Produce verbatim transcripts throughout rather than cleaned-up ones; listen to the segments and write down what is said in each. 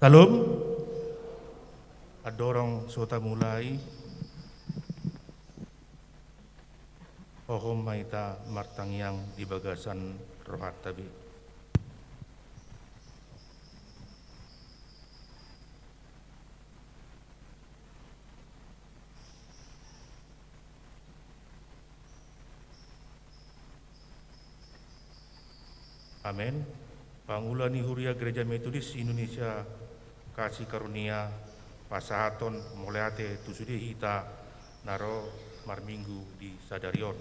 Syalom. Andorang so tamulai, hohom ma hita martangiang di bagasan rohanta be. Amen. Pangula ni Huria Gereja Metodis Indonesia Kasih Karunia, pasahaton mauliate tu sude hita na ro marminggu di sadari on.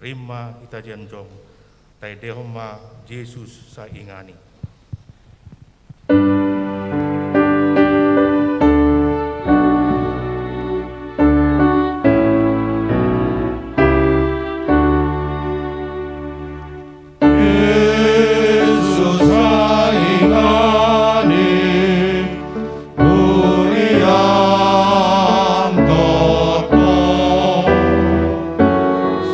Rim ma hita jongjong, taendehon ma Jesus sai inganan i. Jesus sai inganan i, Huriam toto,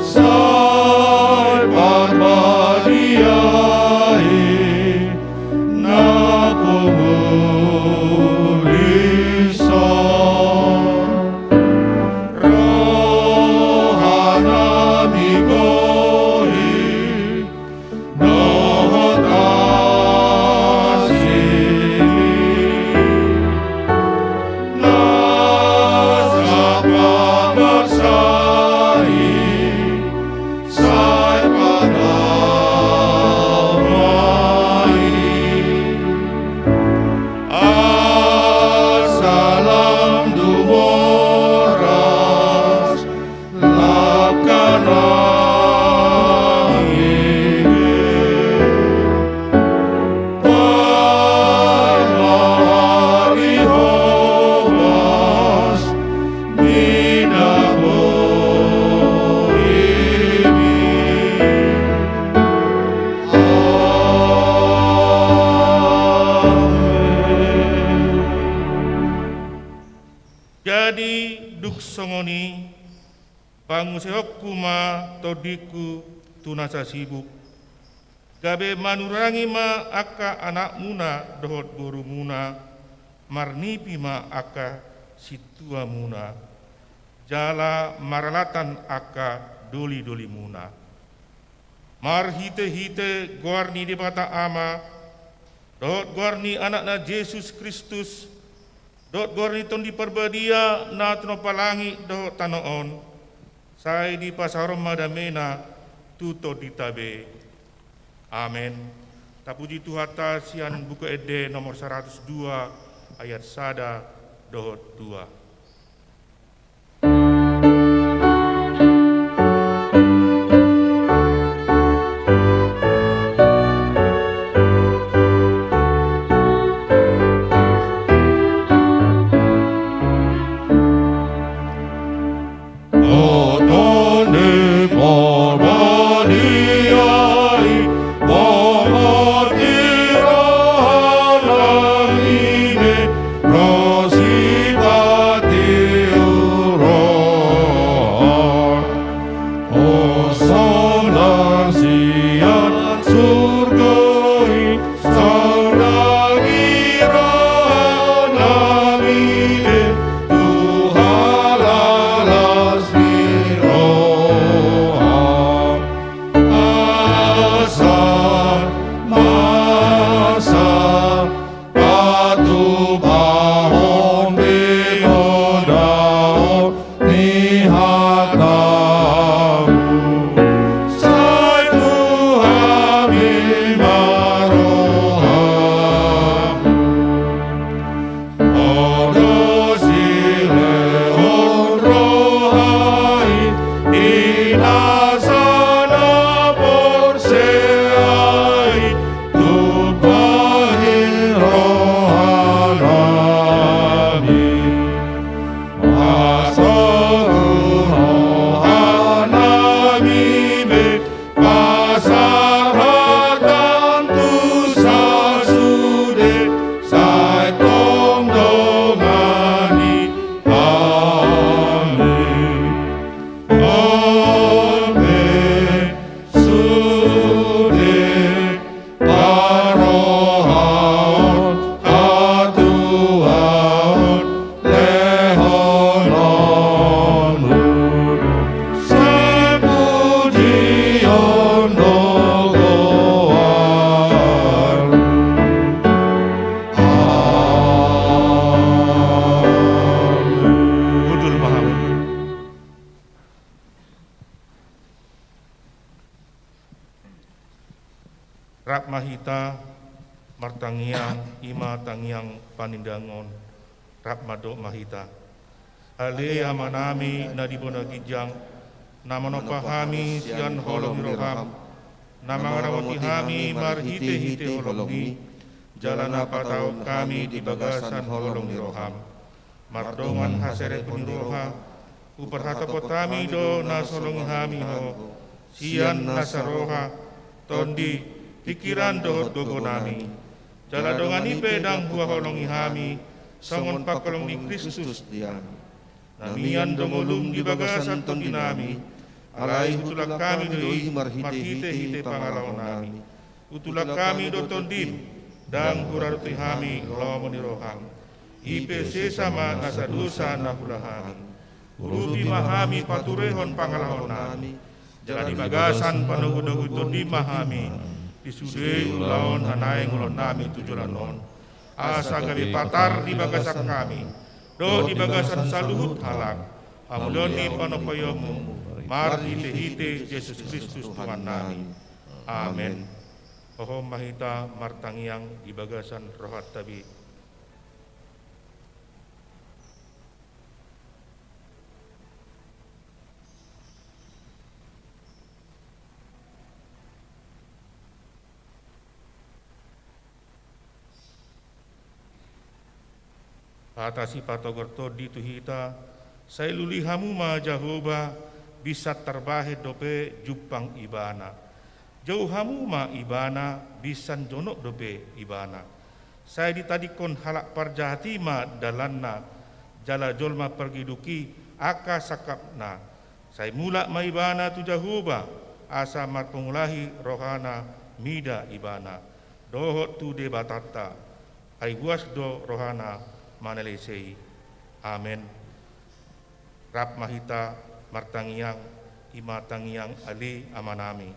sai parbadia i na pungu dison. Roha na migori dohot asing i, na sapangarsa i, sai padao ma i. Asa lam dumoras, lam kanangi be. Baen ma ari hobas ni na boi i. Amen. Jadi dung songon i, pangusehonku ma tondingku tu na sasibuk, gabe manurangi ma angka anakmuna dohot borumuna, marnipi ma angka sintuamuna, jala maralatan angka dolidolimuna. Marhitehite goar ni Debata Ama, dohot goar ni Anakna Jesus Kristus, dohot goar ni Tondi Parbadia na tinompa langit dohot tano on, sai dipasaor ma damena tu tondinta be. Amen. Tapuji Tuhanta sian Buku Ende nomor saratus dua ayat sada dohot dua. Oto ni Parbadia i, mangarti roha nami be, ro sipata Rap ma hita martangiang, i ma tangiang panindangon. Rap mandok ma hita. Ale Amanami na di bona ginjang, na manompa hami sian holong ni roham, na mangaramoti hami marhitehite holongmi, jala na pataup hami di bagasan holong ni roham. Mardongan haserepon ni roha, huparhatopot hami do na siholongi hami ho, sian nasa roha, tondi, pingkiran dohot gogonami. Jala dongan i pe ndang huhaholongi hami, songon pangholong ni Kristus di hami. Na mian do ngolum di bagasan tondinami, alai hutulak hami do i marhitehite pangalaonami. Hutulak hami do tondim, ndang huradoti hami lomo ni roham. I pe sesa ma nasa dosa na huula hami. Urupi ma hami paturehon pangalaonami, jala di bagasan panogunogu tondim ma hami, di sude ulaon na naeng ulaonnami tu joloan on. Asa gabe patar di bagasan hami, dohot di bagasan saluhut halak, hamuliaon ni panompaonmu, marhitehite Jesus Kristus Tuhannami. Amen. Hohom ma hita martangiang di bagasan rohanta be. Hata sipatogor tondi tu hita, sai lului hamu ma Jahowa, binsan tarbahen dope jumpang Ibana. Jou hamu ma Ibana, binsan jonok dope Ibana. Sai ditadingkon halak parjahat i ma dalanna, jala jolma pargiduk i angka sangkapna. Sai mulak ma Ibana tu Jahowa, asa marpangulahi rohana mida Ibana, dohot tu Debatanta, ai buas do rohana manalese i. Amen. Rap ma hita martangiang, i ma tangiang Ale Amanami.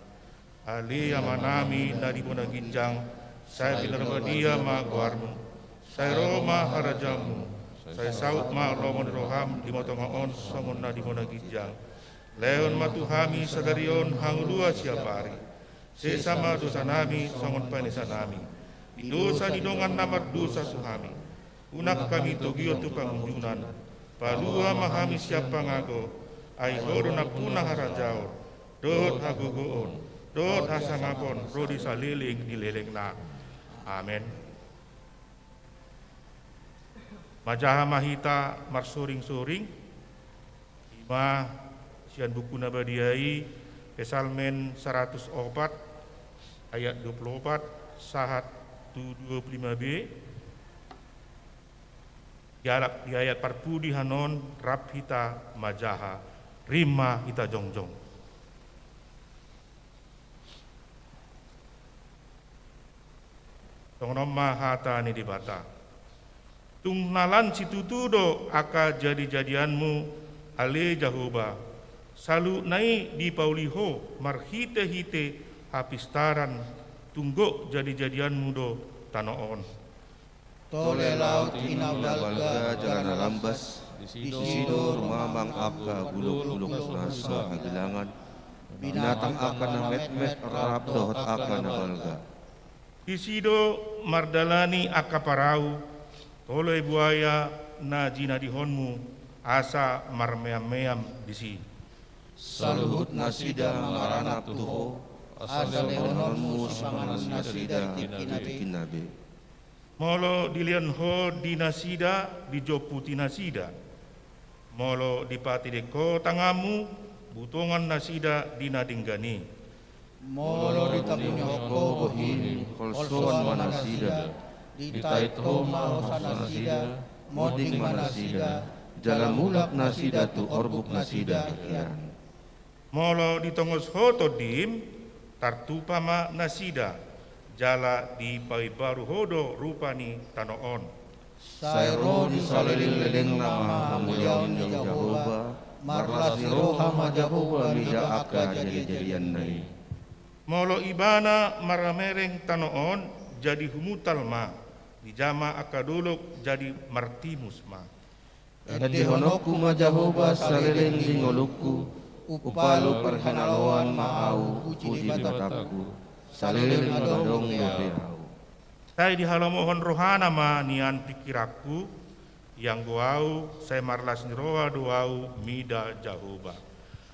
Ale Amanami na di bona ginjang, sai pinarbadia ma goarmu. Sai ro ma harajaonmu. Sai saut ma lomo ni roham di tongatonga on songon na di bona ginjang. Lehon ma tu hami sadari on hangoluan siapari. Sesa ma dosanami songon panesanami di dosa ni dongan na mardosa tu hami. Unang hami togihon tu pangunjunan. Palua ma hami sian pangago. Ai Ho do nampuna harajaon, dohot hagogoon, dohot hasangapon ro di saleleng ni lelengna. Amen. Manjaha ma hita marsoringsoring. I ma sian Buku na Badia i, Psalmen saratus opat ayat dua pulu opat sahat tu dua pulu lima be. Di ayat, di ayat parpudi hanon rap hita manjaha. Rap ma hita jongjong. Songon on ma hata ni Debata. Tung na lan situtu do angka jadijadianmu, ale Jahowa. Saluhutna i dipauli Ho marhitehite hapistaran, tung gok jadijadianmu do tano on. Tole laut i na balga jala na lambas, disi do rumamang angka bulokbulok na so hagilangan, binatang angka na metmet rap dohot angka na balga. Disi do mardalani angka parau, tole buaya na jinadihonmu, asa marmeammeam disi. Saluhut nasida maranap tu Ho, asa lehononmu sipanganon nasida tingki na be. Molo dilehon Ho di nasida, dijomputi nasida. Molo dipatedek Ho tanganmu, butongan nasida di na denggan i. Molo ditambunihon Ho bohim, holsoan ma nasida. Ditait Ho ma hosa nasida, monding ma nasida, jala mulak nasida tu orbuk nasida hian. Molo ditongos Ho tondim, tartupa ma nasida, jala dipaimbaru Ho do rupa ni tano on. Sai ro di salelenglelengna ma hamuliaon ni Jahowa, marlas ni roha ma Jahowa mida angka jadijadianna i. Molo Ibana marmamereng tano on, jadi humuntal ma, dijama angka dolok jadi martimus ma. Endehononku ma Jahowa saleleng ni ngolungku, umpalu parhinaloan ma ahu, puji Debatangku. saleleng adong dope ahu. Sai dihalomohon rohana ma nian pingkiranku, ianggo ahu sai marlas ni roha do ahu mida Jahowa.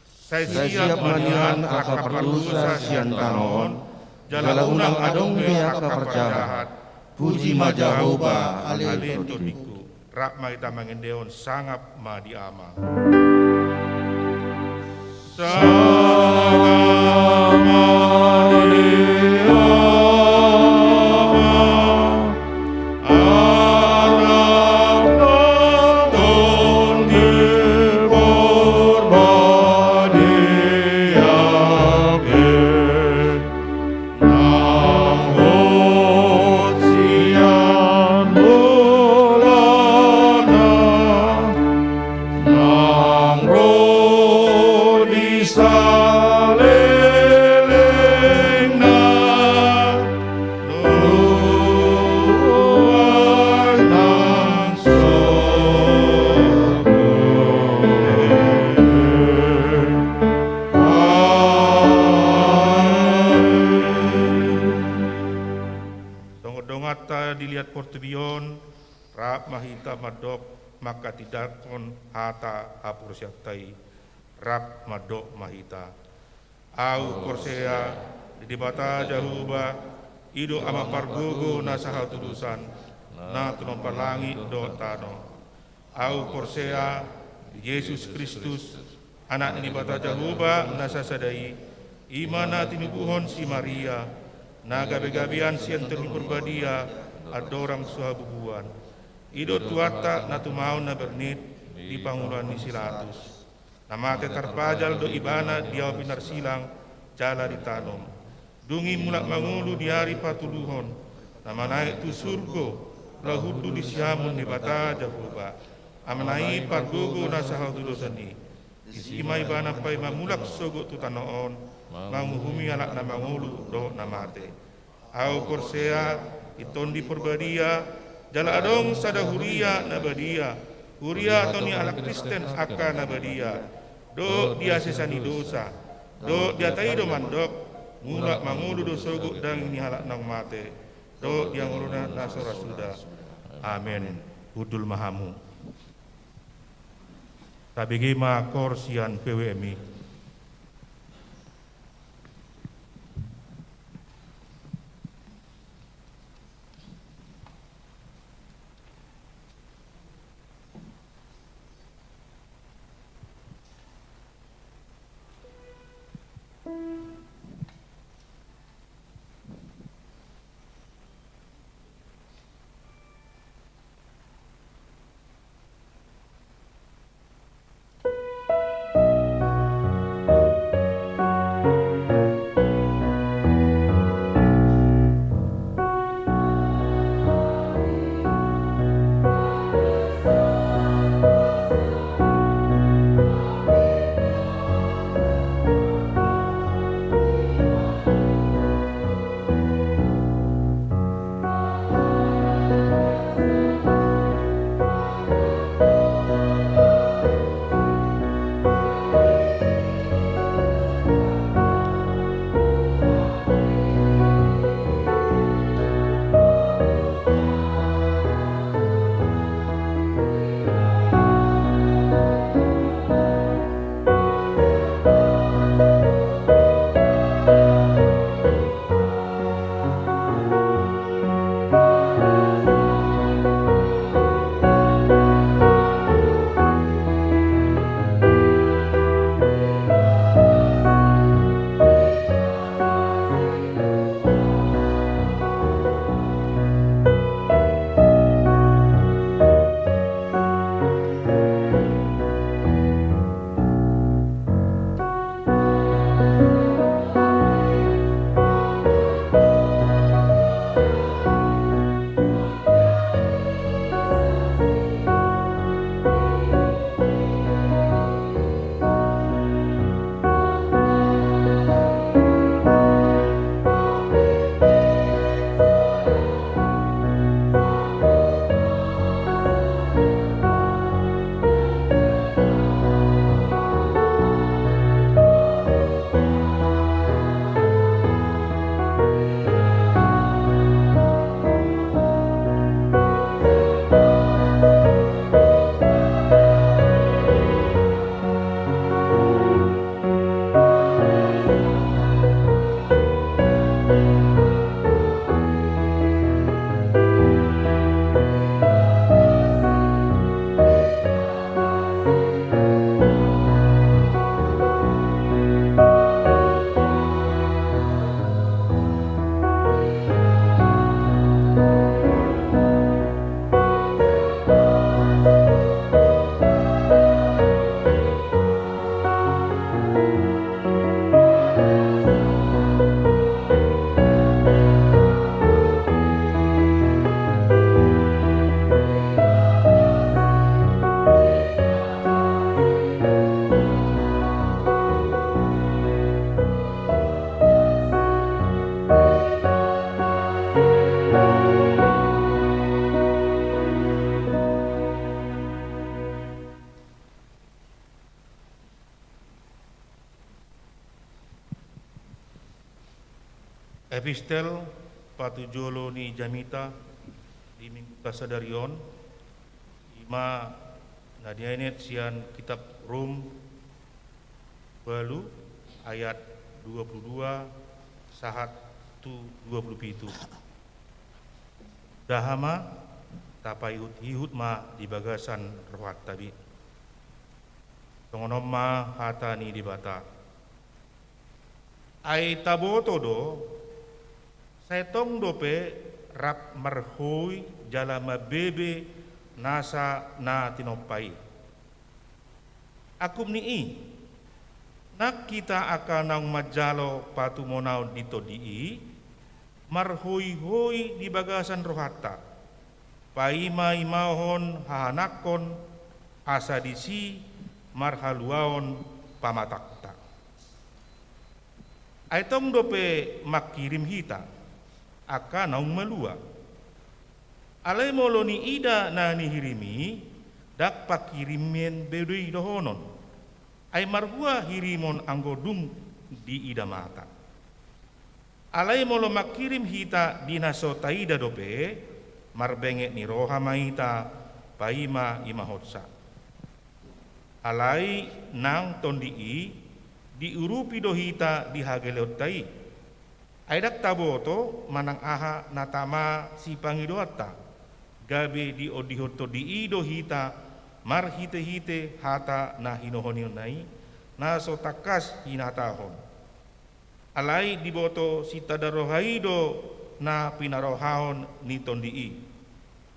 Sai siap ma nian angka pardosa sian tano on, jala unang adong be angka parjahat. Puji ma Jahowa, ale tondingku. Rap ma hita mangendehon, sangap ma di Ama. Sangap ma di Ama, Anak nang Tondi Porbadia be. Nang hot sian mulana, nang ro di salelengna, nuaeng nang sogot. Amen. Songon donganta di liat portibi on, rap ma hita mandok manghatindanghon hata haporseaonta i. Rap mandok ma hita. Ahu porsea di Debata Jahowa, i do Ama pargogo na sahatudosan, na tumompa langit dohot tano. Ahu porsea di Jesus Kristus, Anak ni Debata Jahowa na sasada i, i ma na tinubuhon si Maria, na gabegabean sian Tondi Porbadia, andorang so habubuhan. I do Tuhanta na tumaon na bernit di panguluan ni si Latus. Na mate tarpajal do Ibana di ahu pinarsilang jala ditanom. Dung i mulak mangolu di ari patoluhon, na manaek tu surgo, laho hundul di siamun ni Debata Jahowa, Amana i pargogo na sahatudosan i. Disi ma Ibana paima mulak sogot tu tano on, manguhumi halak na mangolu dohot na mate. Ahu porsea di Tondi Porbadia, jala adong sada huria na badia, huria tu ni halak Kristen angka na badia, dohot di hasesaan ni dosa, dohot di hata i do mandok, mulak mangolu do sogot daging ni halak naung mate, dohot di hangoluan na so ra suda. Amen. Hundul ma hamu. Tabege ma koor sian P W M I. Epistel patujolo ni jamita di Minggu sadari on, i ma na dienet sian kitab Rom ualu ayat dua pulu dua sahat tu dua pulu pitu. Tahe ma, tapaihutihut ma di bagasan rohanta be. Songon on ma hata ni Debata. Ai taboto do, sai tong dope rap marhoi jala mambebe nasa na tinompa i. Angkup ni i, nang hita angka naung manjalo patumonaon di Tondi i, marhoihoi di bagasan rohanta, paima-imahon hahanangkon, asa disi marhaluaon pamatangta. Ai tong dope mangkirim hita, angka naung malua. Alai molo niida na nihirim i, ndang pangkirimon be do i dohonon. Ai marhua hirimon anggo dung diida mata. Alai molo mangkirim hita di na so taida dope, marbenget ni roha ma hita paima-imahonsa. Alai nang Tondi i, diurupi do hita di hagaleonta i. Ai ndang taboto manang aha na tama sipangidoanta, gabe diondihon Tondi i do hita marhitehite hata na hinohononna i, na so tangkas hinatahon. Alai diboto sitanda roha i do na pinarohahon ni Tondi i.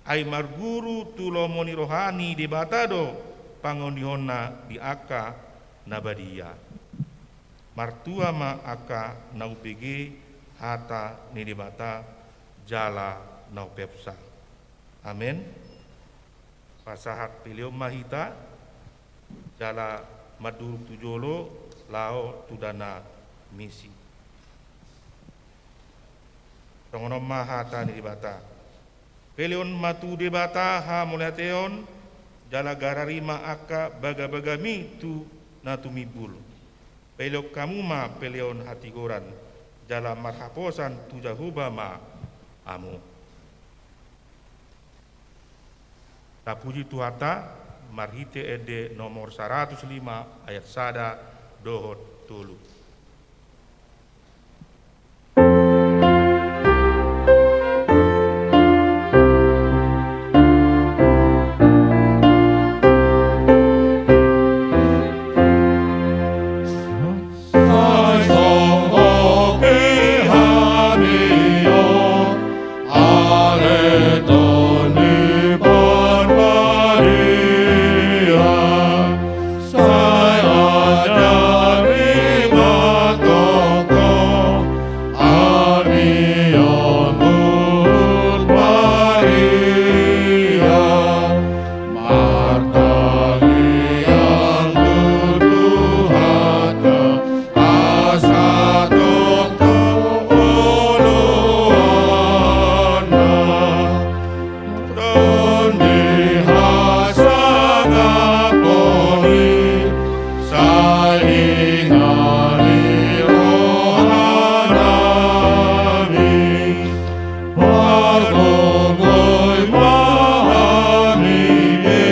Ai marguru tu lomo ni roha ni Debata do pangondihonna di angka na badia. Martua ma angka na umbege hata ni Debata jala na umpeopsa. Amen. Pasahat peleon ma hita, jala mandurung tu jolo, laho tu dana misi. Songon on ma hata ni Debata. Peleon ma tu Debata hamauliateon, jala garari ma angka bagabagami tu na tumimbul. Peleon hamu ma peleon hatigoran, jala marhaposan tu Jahowa ma hamu. Tapuji Tuhanta, marhite ende nomor saratus lima ayat sada dohot tolu. Martangiang tu Tuhanta, asa tongtong oloanna. Tondi hasangapon i, sai inganan ni rohanami. Margogo ma hami be,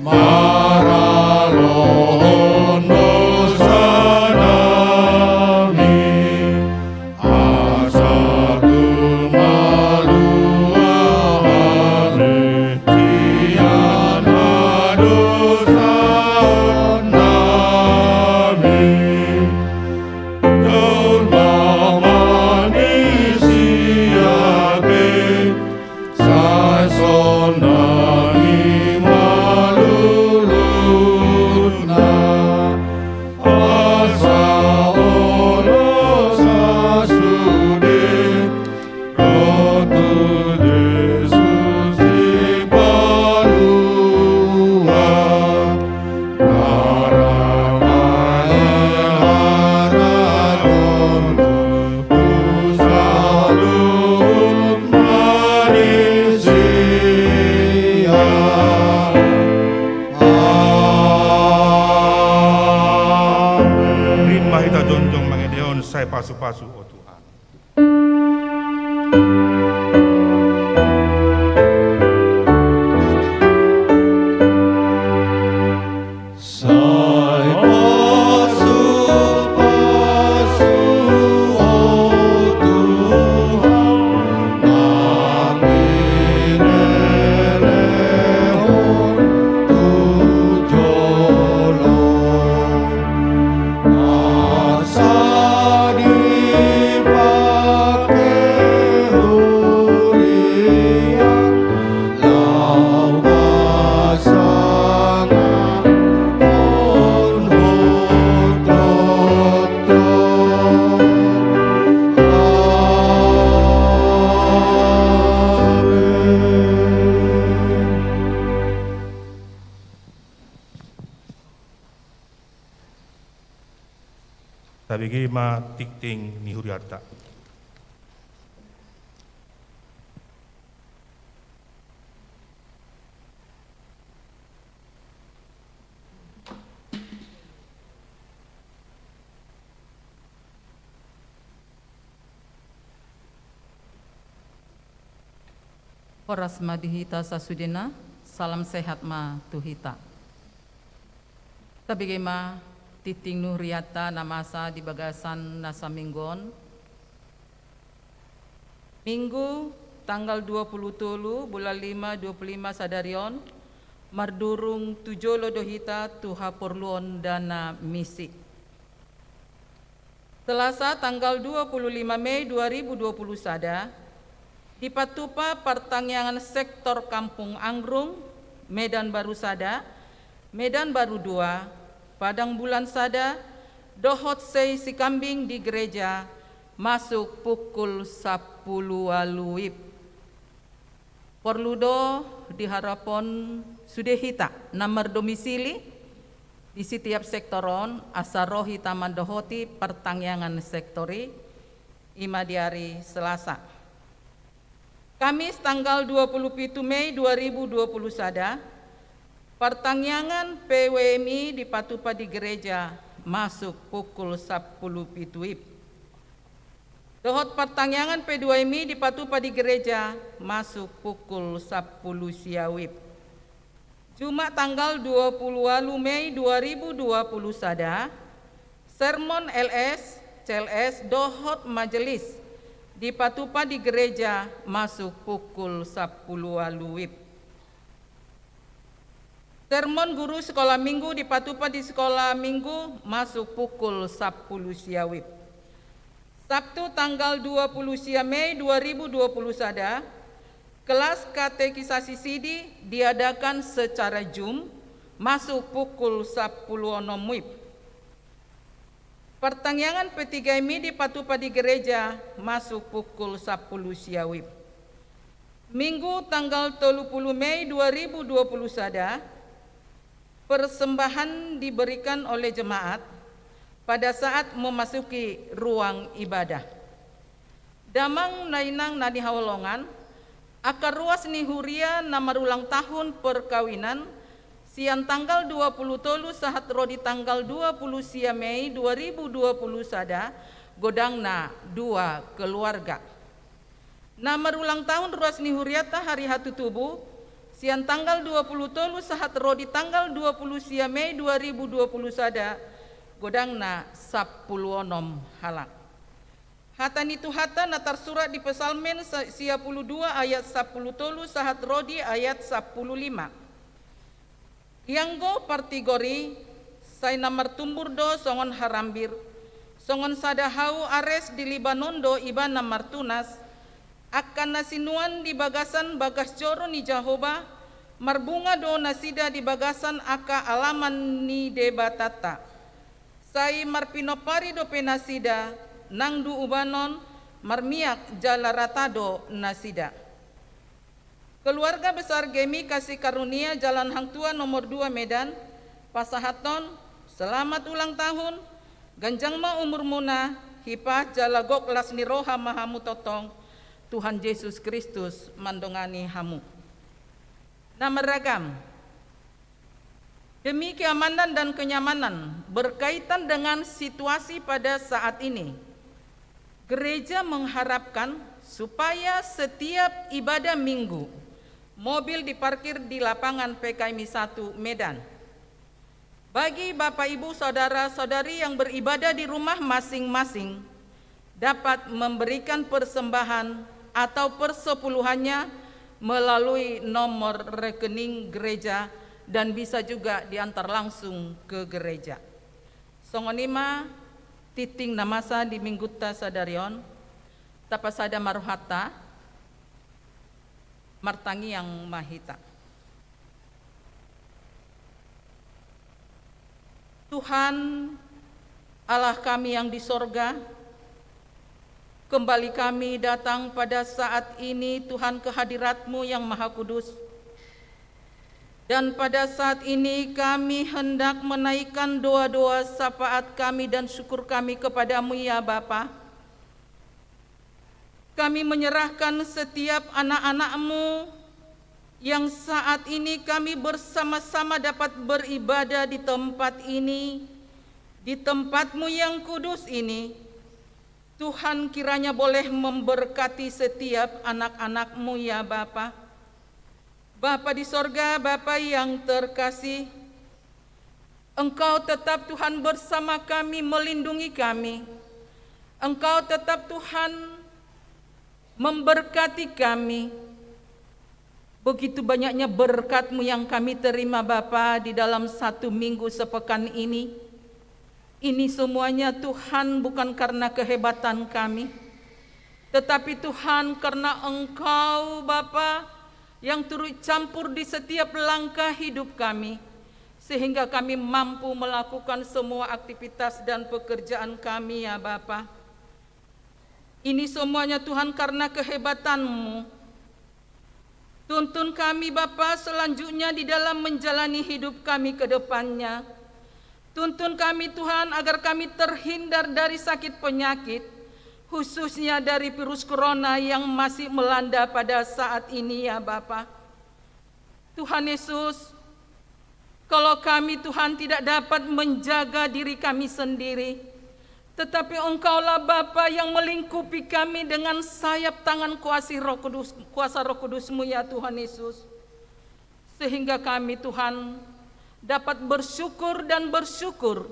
maralohon dosanami, asa tung malua hami sian hadosaonnami. Jolma manisia be, sai sonang i ma lulutna, asa olo sasude ro tu Jesus Sipalua. Amen. Rim ma hita jongjong mangendehon, sai pasupasu, o Tuhan. Tabege ma tingting ni hurianta. Horas ma di hita sasudena, salam sehat ma tu hita. Tabege ma tingting ni hurianta na masa di bagasan na saminggu on. Minggu tanggal dua pulu tolu bulan lima dua pulu lima sadari on, mardurung tu jolo do hita tu haporluon dana misi. Selasa tanggal dua pulu lima Mei dua ribu dua pulu sada, dipatupa partangiangan sektor Kampung Anggrung, Medan Baru sada, Medan Baru dua, Padang Bulan sada, dohot Sei Sikambing di gereja, masuk pukul sampulu ualu WIB. Porlu do diharapon sude hita na mardomisili di setiap sektor on, asa ro hita mandohoti partangiangan sektor i, i ma di ari Selasa. Kamis tanggal dua pulu pitu Mei dua ribu dua pulu sada, partangiangan P W M I dipatupa di gereja masuk pukul sampulu pitu WIB. Dohot partangiangan P dua M I dipatupa di gereja masuk pukul sampulu sia WIB. Jumat tanggal dua pulu ualu Mei dua ribu dua pulu sada, sermon L S, C L S, dohot majelis dipatupa di gereja masuk pukul sampulu ualu WIB. Sermon guru sekolah minggu dipatupa di sekolah minggu masuk pukul sampulu sia WIB. Sabtu tanggal dua pulu sia Mei dua ribu dua pulu sada, kelas katekisasi sidi diadakan secara Zoom, masuk pukul sampulu onom WIB. Partangiangan P tiga M I dipatupa di gereja masuk pukul sampulu sia WIB. Minggu tanggal tolu pulu Mei dua ribu dua pulu sada, persembahan diberikan oleh jemaat pada saat memasuki ruang ibadah. Damang dainang na hinaholongan, angka ruas ni huria na marulang tahun perkawinan, sian tanggal dua pulu tolu sahat ro di tanggal dua pulu sia Mei dua ribu dua pulu sada, godangna dua keluarga. Na marulang tahun ruas ni hurianta hari hatutubu, sian tanggal dua pulu tolu sahat ro di tanggal dua pulu sia Mei dua ribu dua pulu sada, godangna sampulu onom halak. Hata ni Tuhanta na tarsurat di Psalmen sa-, sia pulu dua ayat sampulu tolu sahat ro di ayat sampulu lima. Ianggo partigor i, sai na martumbur do songon harambir, songon sada hau ares di Libanon do ibana martunas, angka na sinuan di bagasan bagas joro ni Jahowa, marbunga do nasida di bagasan angka alaman ni Debatanta. Sai marpinompari dope nasida, nang du ubanon, marmiak jala rata do nasida. Keluarga besar Gemi Kasih Karunia Jalan Hang Tuah nomor dua Medan, pasahathon, selamat ulang tahun, ganjang ma umurmuna, hipas jala gok las ni roha ma hamu tongtong, Tuhan Jesus Kristus mandongani hamu. Na marragam. Demi keamanan dan kenyamanan, berkaitan dengan situasi pada saat ini, gereja mengharapkan supaya setiap ibadah minggu, mobil diparkir di lapangan P K M I satu Medan. Bagi Bapak, Ibu, Saudara-saudari yang beribadah di rumah masing-masing, dapat memberikan persembahan atau persepuluhannya melalui nomor rekening gereja dan bisa juga diantar langsung ke gereja. Songon i ma tingting na masa di minggunta sadari on, tapasada ma rohanta, martangiang ma hita. Tuhan, Allah kami yang di sorga, kembali kami datang pada saat ini, Tuhan, ke hadirat-Mu yang Maha Kudus. Dan pada saat ini kami hendak menaikkan doa-doa syafaat kami dan syukur kami kepada-Mu, ya Bapa. Kami menyerahkan setiap anak-anak-Mu yang saat ini kami bersama-sama dapat beribadah di tempat ini, di tempat-Mu yang kudus ini. Tuhan, kiranya boleh memberkati setiap anak-anak-Mu, ya Bapa. Bapa di sorga, Bapa yang terkasih, Engkau tetap, Tuhan, bersama kami, melindungi kami. Engkau tetap, Tuhan, memberkati kami. Begitu banyaknya berkat-Mu yang kami terima, Bapa, di dalam satu minggu sepekan ini. Ini semuanya, Tuhan, bukan karena kehebatan kami, tetapi, Tuhan, karena Engkau, Bapa, yang turut campur di setiap langkah hidup kami, sehingga kami mampu melakukan semua aktivitas dan pekerjaan kami, ya Bapa. Ini semuanya, Tuhan, karena kehebatan-Mu. Tuntun kami, Bapa, selanjutnya di dalam menjalani hidup kami ke depannya. Tuntun kami, Tuhan, agar kami terhindar dari sakit penyakit, khususnya dari virus corona yang masih melanda pada saat ini, ya Bapa. Tuhan Yesus, kalau kami, Tuhan, tidak dapat menjaga diri kami sendiri, tetapi Engkaulah Bapa yang melingkupi kami dengan sayap tangan kuasi Roh Kudus, kuasa Roh Kudus-Mu, ya Tuhan Yesus. Sehingga kami, Tuhan, dapat bersyukur dan bersyukur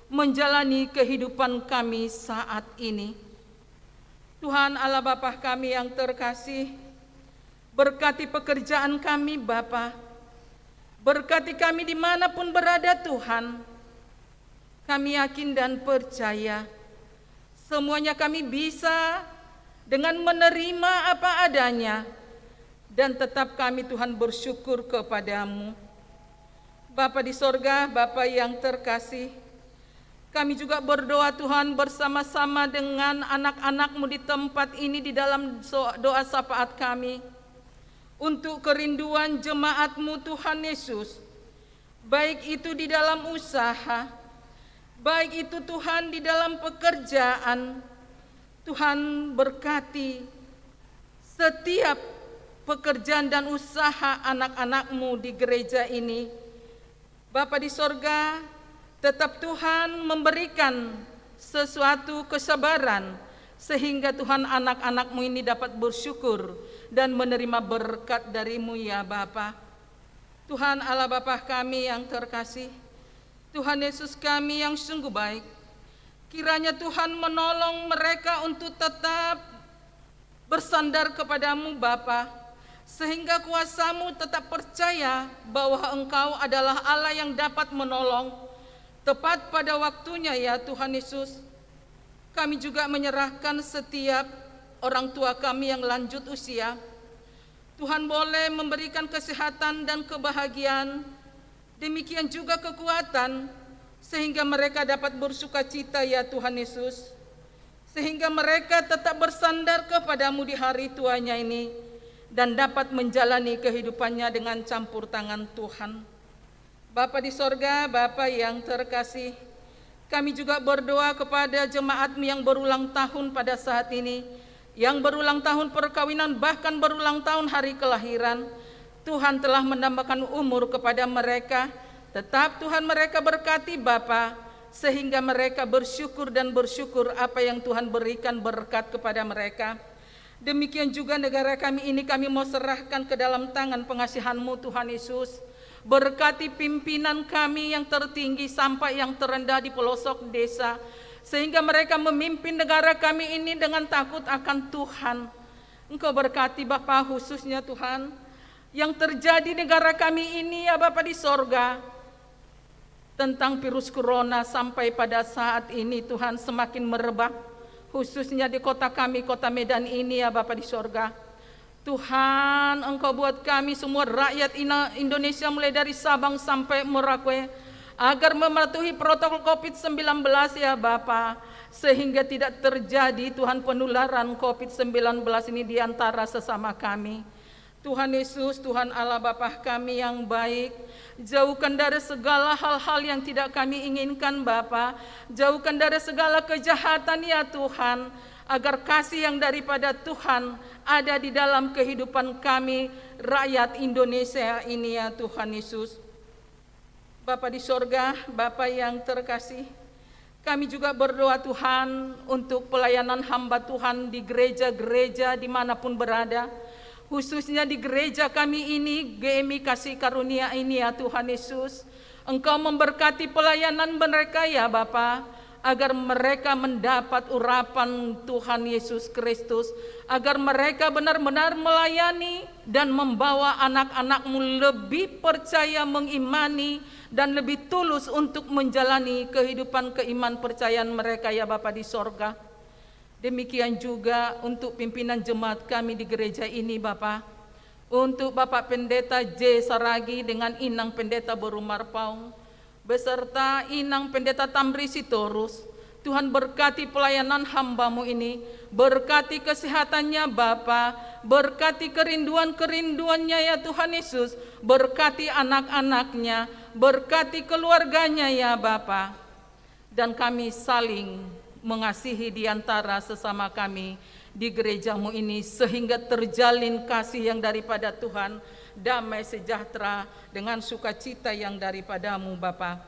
menjalani kehidupan kami saat ini. Tuhan Allah Bapa kami yang terkasih, berkati pekerjaan kami, Bapa. Berkati kami dimanapun berada, Tuhan. Kami yakin dan percaya, semuanya kami bisa dengan menerima apa adanya, dan tetap kami, Tuhan, bersyukur kepada-Mu. Bapa di sorga, Bapa yang terkasih, kami juga berdoa, Tuhan, bersama-sama dengan anak-anak-Mu di tempat ini, di dalam so-, doa syafaat kami. Untuk kerinduan jemaat-Mu, Tuhan Yesus, baik itu di dalam usaha, baik itu, Tuhan, di dalam pekerjaan. Tuhan, berkati setiap pekerjaan dan usaha anak-anak-Mu di gereja ini. Bapa di sorga, tetap Tuhan memberikan sesuatu kesabaran, sehingga, Tuhan, anak-anak-Mu ini dapat bersyukur dan menerima berkat dari-Mu, ya Bapa. Tuhan Allah Bapa kami yang terkasih, Tuhan Yesus kami yang sungguh baik, kiranya Tuhan menolong mereka untuk tetap bersandar kepada-Mu, Bapa, sehingga kuasa-Mu tetap percaya bahwa Engkau adalah Allah yang dapat menolong tepat pada waktunya, ya Tuhan Yesus. Kami juga menyerahkan setiap orang tua kami yang lanjut usia. Tuhan boleh memberikan kesehatan dan kebahagiaan, demikian juga kekuatan, sehingga mereka dapat bersukacita, ya Tuhan Yesus. Sehingga mereka tetap bersandar kepada-Mu di hari tuanya ini dan dapat menjalani kehidupannya dengan campur tangan Tuhan. Bapa di sorga, Bapa yang terkasih, kami juga berdoa kepada jemaat-Mu yang berulang tahun pada saat ini, yang berulang tahun perkawinan, bahkan berulang tahun hari kelahiran. Tuhan telah menambahkan umur kepada mereka. Tetap Tuhan mereka berkati, Bapa, sehingga mereka bersyukur dan bersyukur apa yang Tuhan berikan berkat kepada mereka. Demikian juga negara kami ini kami mau serahkan ke dalam tangan pengasihan-Mu, Tuhan Yesus. Berkati pimpinan kami yang tertinggi sampai yang terendah di pelosok desa, sehingga mereka memimpin negara kami ini dengan takut akan Tuhan. Engkau berkati Bapa khususnya, Tuhan, yang terjadi negara kami ini, ya Bapa di sorga. Tentang virus corona sampai pada saat ini, Tuhan, semakin merebak, khususnya di kota kami, Kota Medan ini, ya Bapa di sorga. Tuhan, Engkau buat kami semua rakyat Ina-, Indonesia, mulai dari Sabang sampai Merauke, agar mematuhi protokol covid sembilan belas, ya Bapa, sehingga tidak terjadi, Tuhan, penularan covid sembilan belas ini di antara sesama kami. Tuhan Yesus, Tuhan Allah, Bapa kami yang baik, jauhkan dari segala hal-hal yang tidak kami inginkan, Bapa. Jauhkan dari segala kejahatan, ya Tuhan, agar kasih yang daripada Tuhan ada di dalam kehidupan kami, rakyat Indonesia ini, ya Tuhan Yesus. Bapa di sorga, Bapa yang terkasih, kami juga berdoa, Tuhan, untuk pelayanan hamba Tuhan di gereja-gereja di mana pun berada, khususnya di gereja kami ini, G M I Kasih Karunia ini, ya Tuhan Yesus. Engkau memberkati pelayanan mereka, ya Bapa, agar mereka mendapat urapan Tuhan Yesus Kristus, agar mereka benar-benar melayani dan membawa anak-anak-Mu lebih percaya mengimani dan lebih tulus untuk menjalani kehidupan keiman percayaan mereka, ya Bapa di sorga. Demikian juga untuk pimpinan jemaat kami di gereja ini, Bapa. Untuk Bapak Pendeta J Saragi dengan Inang Pendeta Boru Marpaung, beserta Inang Pendeta Tamri Sitorus. Tuhan, berkati pelayanan hamba-Mu ini, berkati kesehatannya, Bapa, berkati kerinduan-kerinduannya, ya Tuhan Yesus, berkati anak-anaknya, berkati keluarganya, ya Bapa. Dan kami saling mengasihi di antara sesama kami di gereja-Mu ini, sehingga terjalin kasih yang daripada Tuhan, damai sejahtera dengan sukacita yang daripada-Mu, Bapa.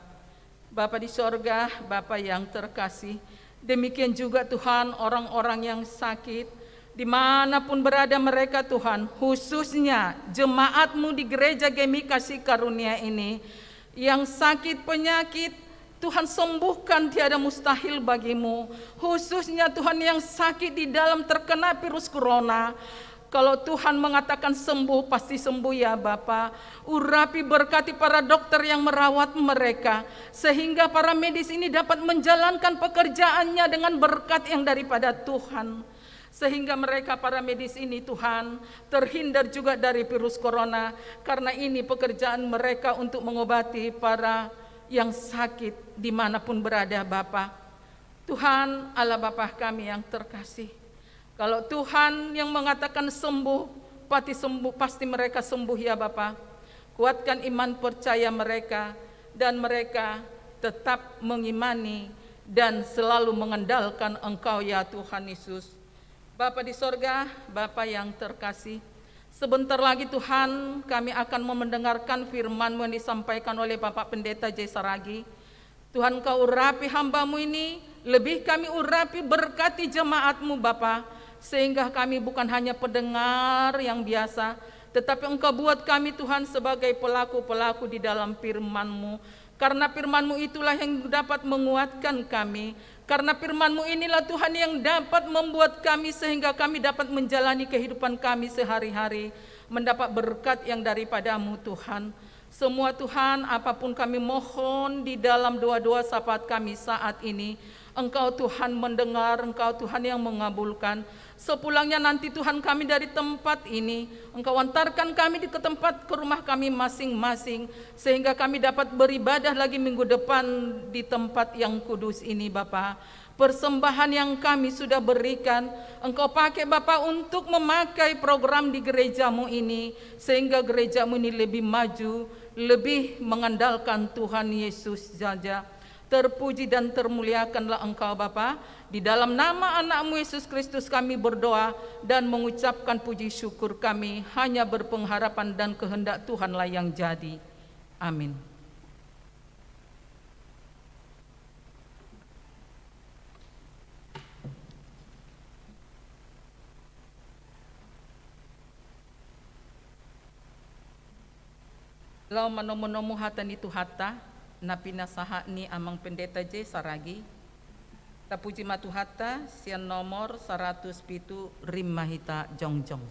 Bapa di sorga, Bapa yang terkasih, demikian juga, Tuhan, orang-orang yang sakit, di mana pun berada mereka, Tuhan, khususnya jemaat-Mu di gereja G M I Kasih Karunia ini, yang sakit penyakit, Tuhan, sembuhkan, tiada mustahil bagi-Mu. Khususnya, Tuhan, yang sakit di dalam terkena virus corona, kalau Tuhan mengatakan sembuh, pasti sembuh, ya Bapa. Urapi, berkati para dokter yang merawat mereka, sehingga para medis ini dapat menjalankan pekerjaannya dengan berkat yang daripada Tuhan. Sehingga mereka, para medis ini, Tuhan, terhindar juga dari virus corona, karena ini pekerjaan mereka untuk mengobati para yang sakit di mana pun berada, Bapa. Tuhan, Allah Bapa kami yang terkasih, kalau Tuhan yang mengatakan sembuh, pasti sembuh, pasti mereka sembuh, ya Bapa. Kuatkan iman percaya mereka, dan mereka tetap mengimani dan selalu mengandalkan Engkau, ya Tuhan Yesus. Bapa di sorga, Bapa yang terkasih, sebentar lagi, Tuhan, kami akan mendengarkan firman-Mu yang disampaikan oleh Bapak Pendeta J Saragi. Tuhan, Kau urapi hamba-Mu ini, lebih kami urapi, berkati jemaat-Mu, Bapa, sehingga kami bukan hanya pendengar yang biasa, tetapi Engkau buat kami, Tuhan, sebagai pelaku-pelaku di dalam firman-Mu. Karena firman-Mu itulah yang dapat menguatkan kami. Karena firman-Mu inilah, Tuhan, yang dapat membuat kami, sehingga kami dapat menjalani kehidupan kami sehari-hari, mendapat berkat yang daripada-Mu, Tuhan. Semua, Tuhan, apapun kami mohon di dalam doa-doa syafaat kami saat ini, Engkau, Tuhan, mendengar, Engkau, Tuhan, yang mengabulkan. Sepulangnya nanti, Tuhan, kami dari tempat ini, Engkau antarkan kami di, ke tempat, ke rumah kami masing-masing, sehingga kami dapat beribadah lagi minggu depan di tempat yang kudus ini, Bapa. Persembahan yang kami sudah berikan, Engkau pakai, Bapa, untuk memakai program di gereja-Mu ini, sehingga gereja-Mu ini lebih maju, lebih mengandalkan Tuhan Yesus saja. Terpuji dan termuliakanlah Engkau, Bapa. Di dalam nama Anak-Mu, Yesus Kristus, kami berdoa dan mengucapkan puji syukur kami, hanya berpengharapan dan kehendak Tuhanlah yang jadi. Amin. Laho manomu-nomu hata ni Tuhanta, na pinasahat ni Amang Pendeta J Saragi. Tapuji ma Tuhanta, sian nomor saratus pitu, rima hita jongjong.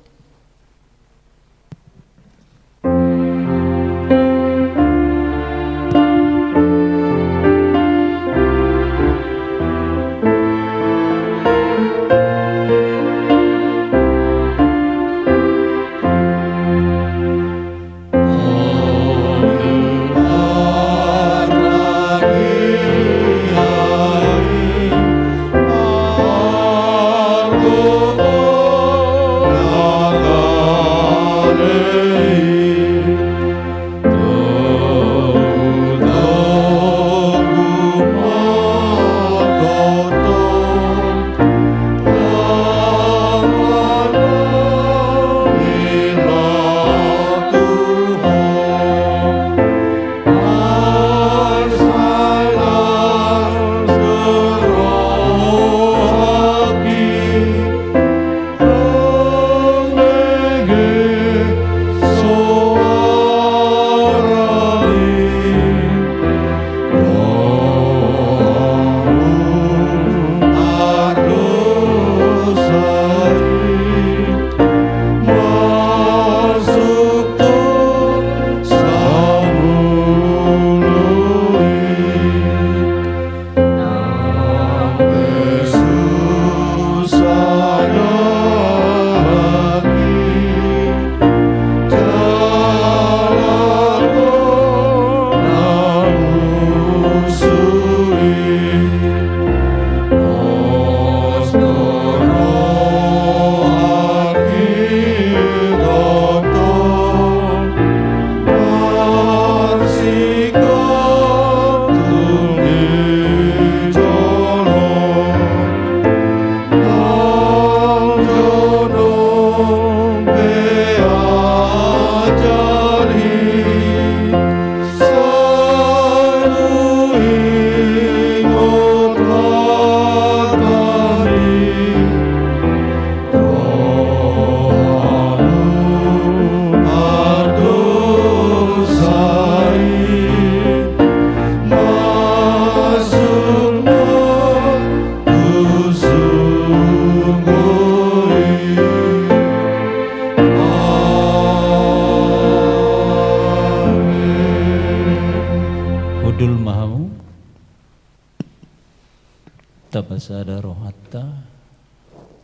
Tapasada rohanta,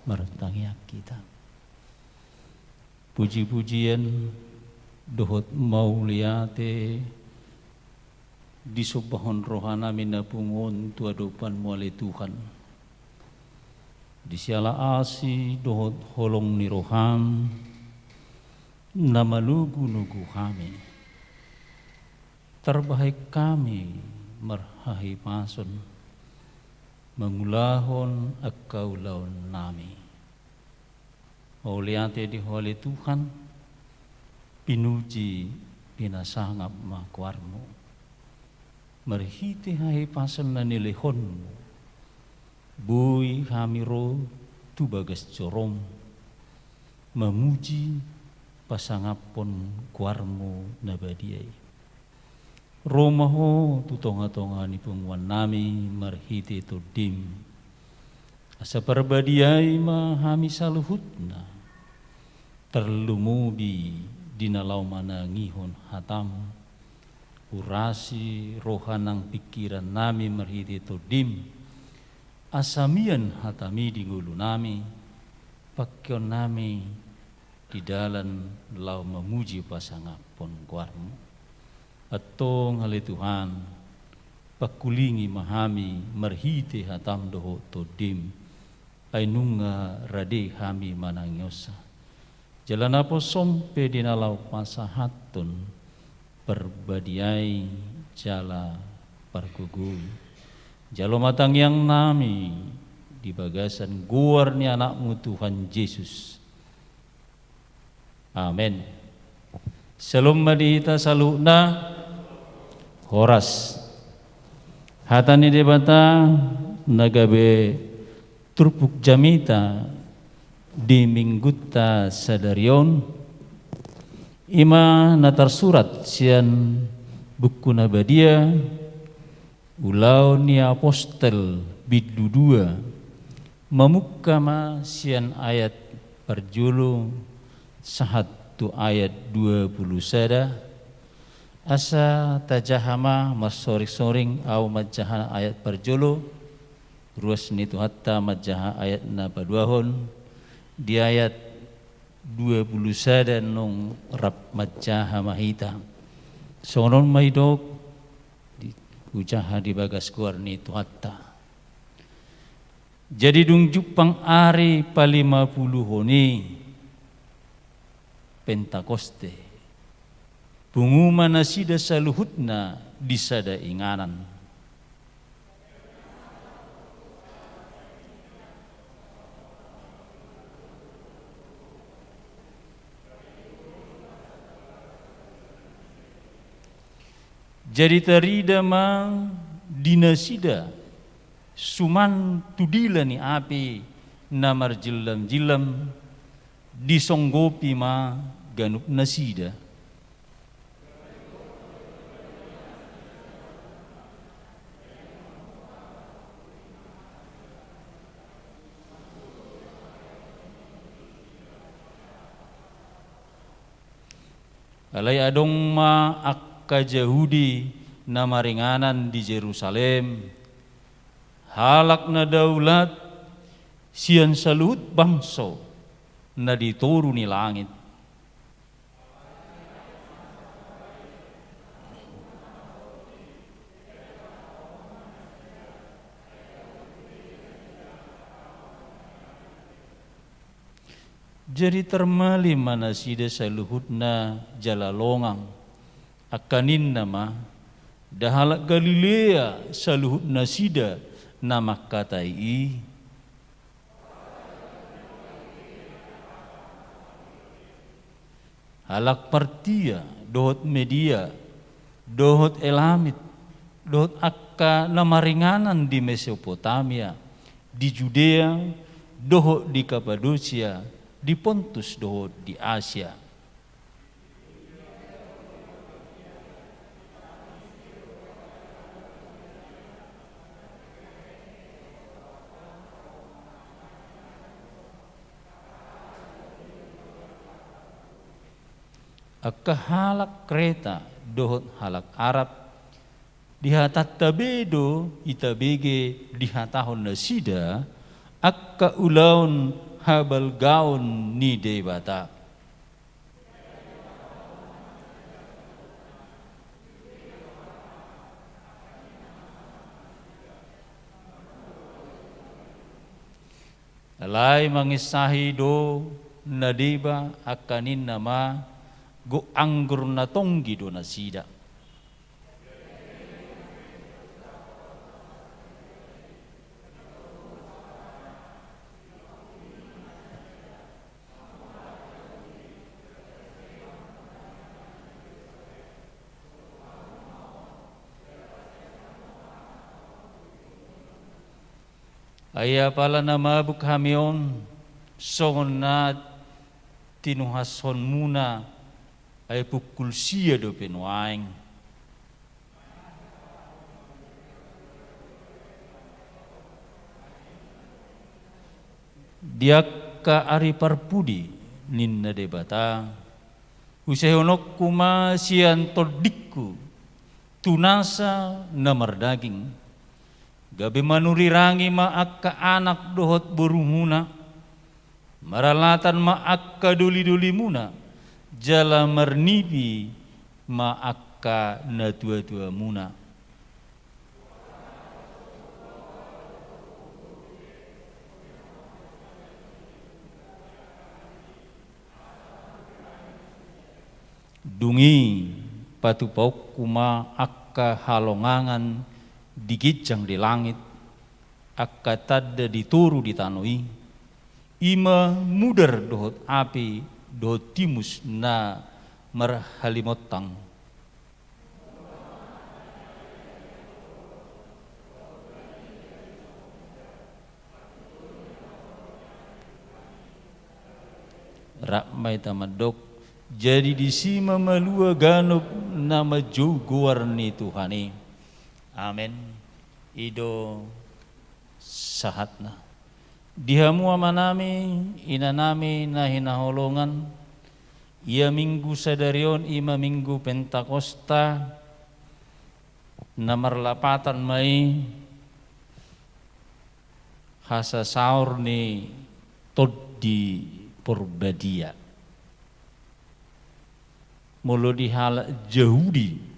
martangiang hita. Puji-pujian dohot mauliate disombahon rohanami na pungu on tu adopanMu ale Tuhan. Di siala asi dohot holong ni rohaM na manogu-nogu hami, tarbahen hami marhahipason mangulahon angka ulaonnami. Mauliate di Ho ale Tuhan, pinuji pinasangap ma goarMu. Marhite hahipason na nilehonMu, boi hami ro tu bagas joroM, mamuji pasangaphon goarMu na badia i. Ro ma Ho tu tonga-tonga ni punguannami marhite TondiM. Asa parbadiai ma hami saluhutna, tarlumobi di na laho manangihon hataM. Urasi roha nang pingkirannami marhite TondiM, asa mian hataMi di ngolunami, pangkeonnami di dalan laho mamuji pasangaphon goarMu. Antong ale Tuhan, pangkulingi ma hami marhite hataM dohot TondiM, ai nunga rade hami manangihonsa. Jala naposoM pe di na laho pasahathon, parbadiai jala pargogoi. Jalo ma tangiangnami di bagasan goar ni AnakMu Tuhan Jesus. Amen. Syalom ma di hita saluhutna. Horas. Hata ni Debata na gabe turpuk jamita di Minggunta sadari on, i ma na tarsurat sian Buku na Badia, Ulaon ni Apostel bindu dua, mamungka ma sian ayat parjolo sahat tu ayat dua pulu sada, asa tajaha ma marsoring-soring, ahu manjaha ayat parjolo, ruas ni Tuhanta manjaha ayat na paduahon, di ayat dua pulu sada nunga rap manjaha ma hita. Songon on ma didok, di, hujaha di bagas goar ni Tuhanta. Jadi dung jumpang ari palimapuluhon i, Pentakoste, pungu ma nasida saluhutna di sada inganan. Jadi tarida ma di nasida suman tu dila ni api na marjillam-jillam, disonggopi ma ganup nasida. Alai adong ma angka Jahudi na maringanan di Jerusalem, halak na daulat sian saluhut bangso na di toru ni langit. Jadi tarmalim ma nasida saluhutna jala longang, angka ninna ma: Nda halak Galilea saluhut nasida na mangkatai i? Halak Partia, dohot Media, dohot Elamit, dohot angka na maringanan di Mesopotamia, di Judea, dohot di Kapadosia, di Pontus dohot di Asia. Angka halak Kreta dohot halak Arab, Di hatanta be do itabege dihatahon nasida angka ulaon habalgaon ni Debata. Alai manginsahi do na deba angka ninna ma, gok anggur na tonggi do nasida. Ai apala na mabuk hami on, songon na tinuhashonmuna, ai pukul sia dope nuaeng. Di angka ari parpudi, ninna Debata, usehononku ma sian tondingku tu nasa na mardaging, gabe manurirangi ma angka anak dohot borumuna, maralatan ma angka dolidolimuna, jala marnipi ma angka natuatuamuna. Dung i patupaonku ma angka halongangan di ginjang di langit, angka tanda di toru di tano i, i ma mudar dohot api dohot timus na marhalimontang. Rap ma hita mandok, jadi disi ma malua ganup na manjou goar ni Tuhan i. Amen. I do sahatna. Di hamu amanami, inanami na hinaholongan, ia minggu sadari on i ma minggu Pentakosta, na marlapatan ma i hasasaor ni Tondi Porbadia. Molo di halak Jahudi,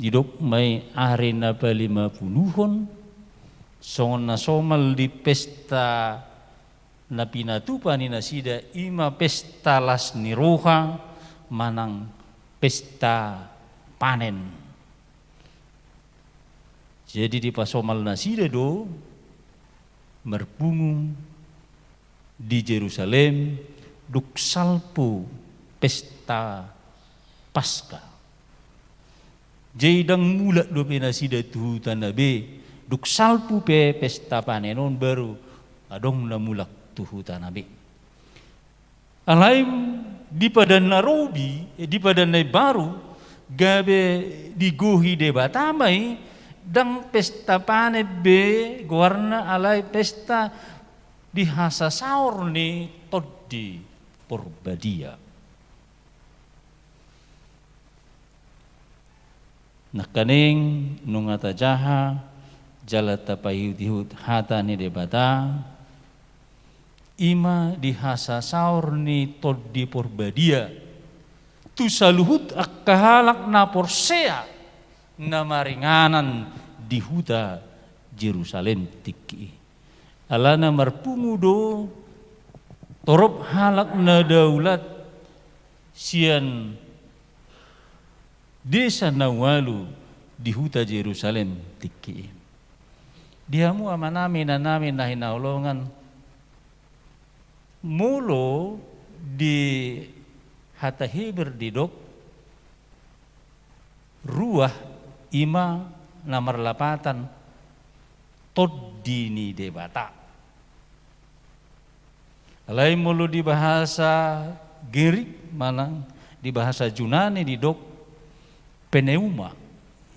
didok ma i ari na palimapuluhon, songon na somal di pesta na pinatupa ni nasida, i ma pesta las ni roha manang pesta panen. Jadi dipasomal nasida do marpungu di Jerusalem, dung salpu pesta Paska. Jadi ndang mulak dope nasida tu hutana be, dung salpu pe pesta panen on baru adong na mulak tu hutana be. Alai di Padan na Robi, eh, di Padan na Imbaru, gabe digohi Debata ma i, ndang pesta panen be goarna, alai pesta di hasasaor ni Tondi Porbadia. Nangkaning nunga tajaha jala tapaihutihut hata ni Debata, i ma di hasasaor ni Tondi Porbadia tu saluhut angka halak na porsea na maringanan di huta Jerusalem tingki i. Alana marpungu do torop halak na daulat sian desa na ualu di huta Jerusalem tingki i. Di hamu amanami, inanami na hinaholongan, molo di hata Heber didok, ruah i ma na marlapatan Tondi ni Debata. Alai molo di bahasa Gerik manang di bahasa Junani didok pneuma,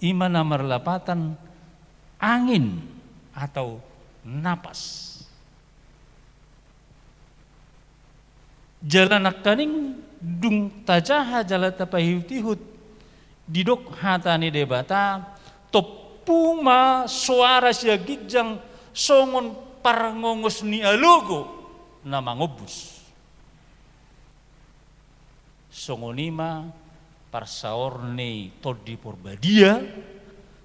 i ma na marlapatan angin atau napas. Jala nangkaning dung tajaha jala tapaihutihut didok hata ni Debata, Tompu ma soara sian ginjang songon parngongos ni alogo na mangombus. Songon i ma parsaor ni Tondi Porbadia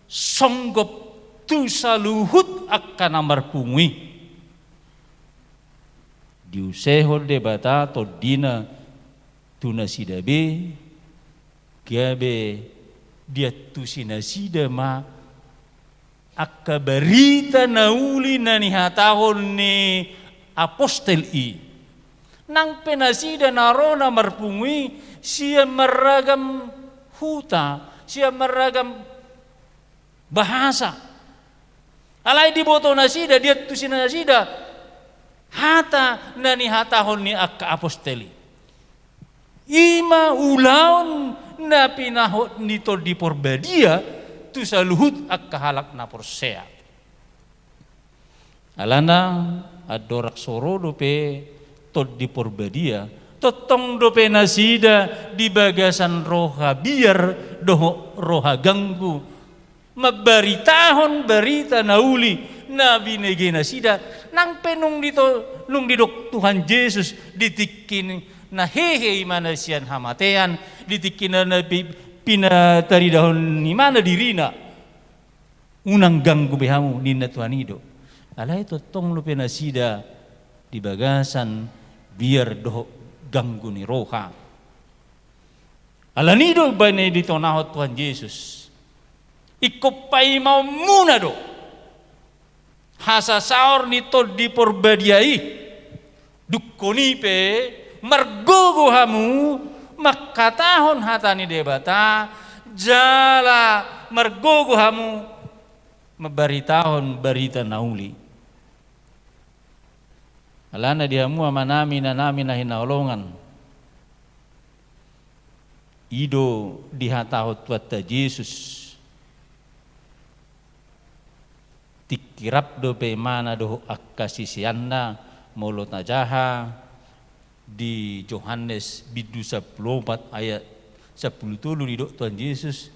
songgop tu saluhut angka na marpungu i. Diusehon Debata Tondina tu nasida be, gabe diantusi nasida ma angka barita na uli na nihatahon ni apostel i. Nang pe nasida na ro na marpungu i sian marragam huta, sian marragam bahasa. Alai diboto nasida, diantusi nasida hata na nihatahon ni angka apostel i. I ma ulaon na pinahot ni Tondi Porbadia tu saluhut angka halak na porsea. Alana andorang so ro dope Tondi Porbadia, tongtong dope nasida di bagasan roha biar dohot roha ganggu mambaritahon barita na uli na binege nasida. Nang pe nung dito-, nung didok Tuhan Jesus di tingki na hehe imana sian hamatean, di tingki na, na pi-, pinataridahon imana dirina, "Unang ganggu be hamu," ninna Tuhan i do. Alai tongtong dope nasida di bagasan biar dohot ganggu ni roha. Alani i do baen i ditonahon Tuhan Jesus, ingkon paimaonmuna do hasasaor ni Tondi Porbadia i. Dungkon i pe margogo hamu mangkatahon hata ni Debata, jala margogo hamu mambaritahon barita na uli. Alana di hamu amanami, inanami na hinaholongan, i do dihatahon Tuhanta Jesus, tingki rap dope imana dohot angka siseanna, molo tajaha di Johannes bindu sampulu opat ayat sampulu tolu, didok Tuhan Jesus,